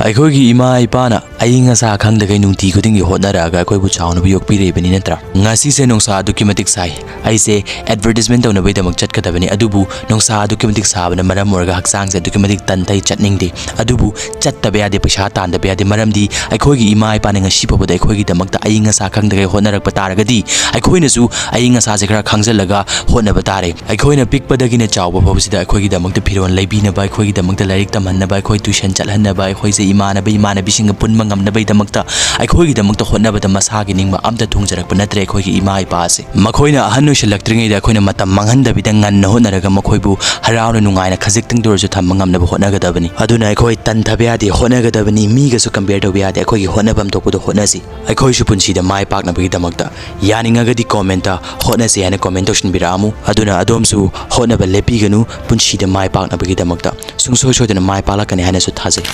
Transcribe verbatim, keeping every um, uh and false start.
ꯑꯩꯈꯣꯏꯒꯤ ꯏꯃꯥ ꯏꯄꯥꯅ ꯑꯏꯪ ꯑꯁꯥ ꯈꯪꯗꯈꯩ ꯅꯨꯡꯇꯤ ꯈꯨꯗꯤꯡꯒꯤ ꯍꯣꯠꯅꯔꯛꯑꯒ ꯑꯩꯈꯣꯏꯕꯨ ꯆꯥꯎꯅꯕ ꯌꯣꯛꯄꯤꯔꯛꯏꯕꯅꯤ ꯅꯠꯇ꯭ꯔꯥ? ꯉꯁꯤꯁꯦ ꯅꯨꯡꯁꯥ ꯑꯗꯨꯛꯀꯤ ꯃꯇꯤꯛ ꯁꯥꯏ꯫ ꯑꯩꯁꯦ advertisement ꯇꯧꯅꯕꯒꯤꯗꯃꯛ ꯆꯠꯀꯗꯕꯅꯤ, ꯑꯗꯨꯕꯨ ꯅꯨꯡꯁꯥ ꯑꯗꯨꯛꯀꯤ ꯃꯇꯤꯛ ꯁꯥꯕꯅ ꯃꯔꯝ ꯑꯣꯏꯔꯒ ꯍꯛꯆꯥꯡꯁꯦ ꯑꯗꯨꯛꯀꯤ ꯃꯇꯤꯛ ꯇꯟꯊꯩ, ꯆꯠꯅꯤꯡꯗꯦ꯫ ꯑꯗꯨꯕꯨ ꯆꯠꯇꯕ ꯌꯥꯗꯦ, ꯄꯩꯁꯥ ꯇꯥꯟꯗꯕ ꯌꯥꯗꯦ, ꯃꯔꯝꯗꯤ ꯑꯩꯈꯣꯏꯒꯤ ꯏꯃꯥ ꯏꯄꯥꯅ ꯉꯁꯤ ꯐꯥꯎꯕꯗ ꯑꯩꯈꯣꯏꯒꯤꯗꯃꯛꯇ ꯑꯏꯪ ꯑꯁꯥ ꯈꯪꯗꯈꯩ ꯍꯣꯠꯅꯔꯛꯄ ꯇꯥꯔꯒꯗꯤ ꯑꯩꯈꯣꯏꯅꯁꯨ ꯑꯏꯪ ꯑꯁꯥꯁꯦ ꯈꯔ ꯈꯪꯖꯤꯜꯂꯒ ꯍꯣꯠꯅꯕ ꯇꯥꯔꯦ꯫ ꯑꯩꯈꯣꯏꯅ ꯄꯤꯛꯄꯗꯒꯤꯅ ꯆꯥꯎꯕ ꯐꯥꯎꯕꯁꯤꯗ ꯑꯩꯈꯣꯏꯒꯤꯗꯃꯛꯇ ꯐꯤꯔꯣꯜ ꯂꯩꯕꯤꯅꯕ, ꯑꯩꯈꯣꯏꯒꯤꯗꯃꯛꯇ ꯂꯥꯏꯔꯤꯛ ꯇꯝꯍꯟꯅꯕ, ꯑꯩꯈꯣꯏ tuition ꯆꯠꯍꯟꯅꯕ, ꯑꯩꯈꯣꯏꯁꯦ ꯏꯃꯥꯟꯅꯕ ꯏꯃꯥꯟꯅꯕꯤꯁꯤꯡꯒ ꯄꯨꯟꯕ ꯉꯝꯅꯕꯒꯤꯗꯃꯛꯇ, ꯑꯩꯈꯣꯏꯒꯤꯗꯃꯛꯇ ꯍꯣꯠꯅꯕꯗ ꯃꯁꯥꯒꯤ ꯅꯤꯡꯕ ꯑꯝꯇ ꯊꯨꯡꯖꯔꯛꯄ ꯅꯠꯇ꯭ꯔꯦ ꯑꯩꯈꯣꯏꯒꯤ ꯏꯃꯥ ꯏꯄꯥ ꯑꯁꯦ꯫ ꯃꯈꯣꯏꯅ ꯑꯍꯟ ꯑꯣꯏꯁꯤꯜꯂꯛꯇ꯭ꯔꯤꯉꯩꯗ ꯑꯩꯈꯣꯏꯅ ꯃꯇꯝ ꯃꯥꯡꯍꯟꯗꯕꯤꯗ ꯉꯟꯅ ꯍꯣꯠꯅꯔꯒ ꯃꯈꯣꯏꯕꯨ ꯍꯔꯥꯎꯅ ꯅꯨꯡꯉꯥꯏꯅ ꯈꯖꯤꯛꯇꯪꯗ ꯑꯣꯏꯔꯁꯨ ꯊꯝꯕ ꯉꯝꯅꯕ ꯍꯣꯠꯅꯒꯗꯕꯅꯤ꯫ ꯑꯗꯨꯅ ꯑꯩꯈꯣꯏ ꯇꯟꯊꯕ ꯌꯥꯗꯦ, ꯍꯣꯠꯅꯒꯗꯕꯅꯤ, ꯃꯤꯒꯁꯨ compare ꯇꯧꯕ ꯌꯥꯗꯦ, ꯑꯩꯈꯣꯏꯒꯤ ꯍꯣꯠꯅꯐꯝ ꯊꯣꯛꯄꯗꯣ ꯍꯣꯠꯅꯁꯤ꯫ ꯑꯩꯈꯣꯏꯁꯨ ꯄꯨꯟꯁꯤꯗ ꯃꯥꯏ ꯄꯥꯛꯅꯕꯒꯤꯗꯃꯛꯇ ꯌꯥꯅꯤꯡꯉꯒꯗꯤ comment ꯇ ꯍꯣꯠꯅꯁꯤ ꯍꯥꯏꯅ comment ꯇꯧꯁꯤꯟꯕꯤꯔꯛꯑꯝꯃꯨ꯫ ꯑꯗꯨꯅ ꯑꯗꯣꯝꯁꯨ ꯍꯣꯠꯅꯕ ꯂꯦꯞꯄꯤꯒꯅꯨ, ꯄꯨꯟꯁꯤꯗ ꯃꯥꯏ ꯄꯥꯛꯅꯕꯒꯤꯗꯃꯛꯇ ꯁꯨꯡꯁꯣꯏ ꯁꯣꯏꯗꯅ ꯃꯥꯏ ꯄꯥꯛꯂꯛꯀꯅꯤ ꯍꯥꯏꯅꯁꯨ ꯊꯥꯖꯩ꯫